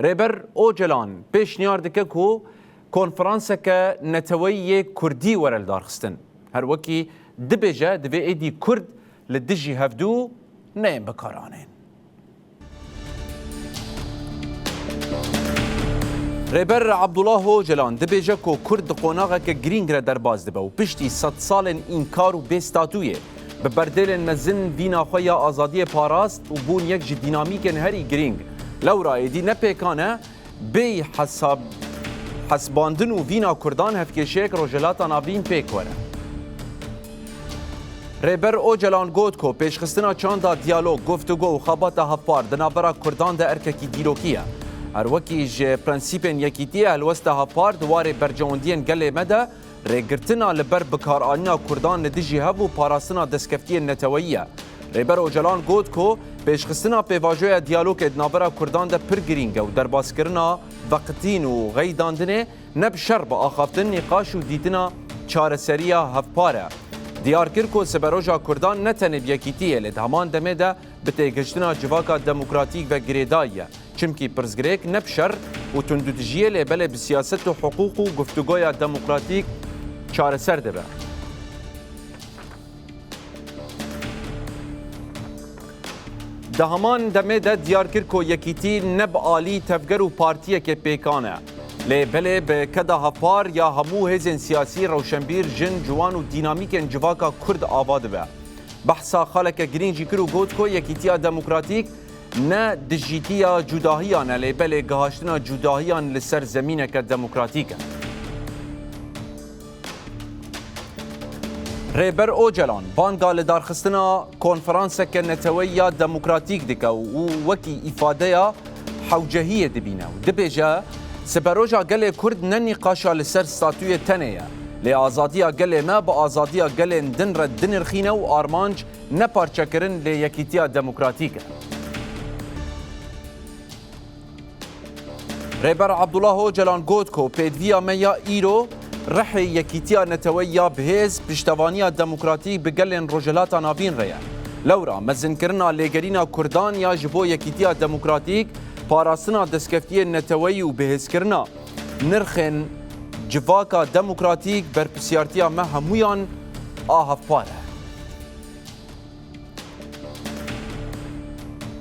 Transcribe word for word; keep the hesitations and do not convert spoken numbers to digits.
Rêber Ocalan pêşniyar dike ku konferanseke neteweyî yê Kurdî were lidarxistin. Her wekî dibêje, divê êdî Kurd li dijî hevdû neyên bikaranîn. Rêber Abdullah Ocalan dibêje ku Kurd di qonaxeke girîng re derbas dibe û piştî sedsalên înkar û bêstatûyê bi berdêlên mezin vîna xwe ya azadiyê parast û bûn yek ji dînamîkên herî girîng. Lewra êdî ne pêkan e, bêyî hesab-, hesibandin û vîna Kurdan hevkêşeyek Rojhilata Navîn pêk were. Rêber Ocalan got ku pêşxistina çanda diyalog, guftûgo û xebata hevpar di navbera Kurdan de erkekî dîrokî ye. Her wekî ji prensîpên yekîtiyê helwesta hevpar di warê berjewendiyên gelê me de rêgirtina li ber bikaranîna Kurdan li dijî hev û parastina destkeftiyên neteweyî ye. Rêber Ocalan got ku pêşxistina pêvajoya diyalogê di navbera Kurdan de pir girîng e û derbaskirina veqitîn û xeydandinê ne bi şer, bi axaftin, nîqaş û dîtina çareseriya hevpar e. Diyar kir ku siberoja Kurdan ne tenê bi yekîtiyê, lê di heman demê de bi têgihiştina civaka demokratîk ve girêdayî ye. Çimkî pirsgirêk ne bi şer û tundûtijiyê, lê belê bi siyaset û hiqûq û guftûgoya demokratîk çareser dibe. Di heman demê de diyar kir ku yekîtî ne bi alî tevger û partiyekê pêkan e, lê belê bi keda hevpar ya hemû hêzên siyasî, rewşenbîr, jin, ciwan û dînamîkên civaka Kurd ava dibe. Behsa xaleke girîng jî kir û got ku yekîtiya demokratîk ne dijîtiya cudahiyan e, lê belê gihaştina cudahiyan li ser zemîneke demokratîk e. Rêber Ocalan banga lidarxistina konferanseke neteweyî ya demokratîk dike û wekî îfadeya hewcehiyê dibîne û dibêje, siberoja gelê Kurd ne nîqaşa li ser statûyê tenê ye, lê azadiya gelê me bi azadiya gelên din re dinirxîne û armanc ne parçekirin, lê yekîtiya demokratîk e. Rêber Abdullah Ocalan got ku pêdiviya me ya îro rihê yekîtiya neteweyî ya bihêz, piştevaniya demokratîk bi gelên Rojhilata Navîn re ye. Lewra mezinkirina lêgerîna Kurdan ya ji bo yekîtiya demokratîk, parastina destkeftiyên neteweyî û bihêzkirina nirxên civaka demokratîk berpirsiyartiya me hemûyan a hevpar e.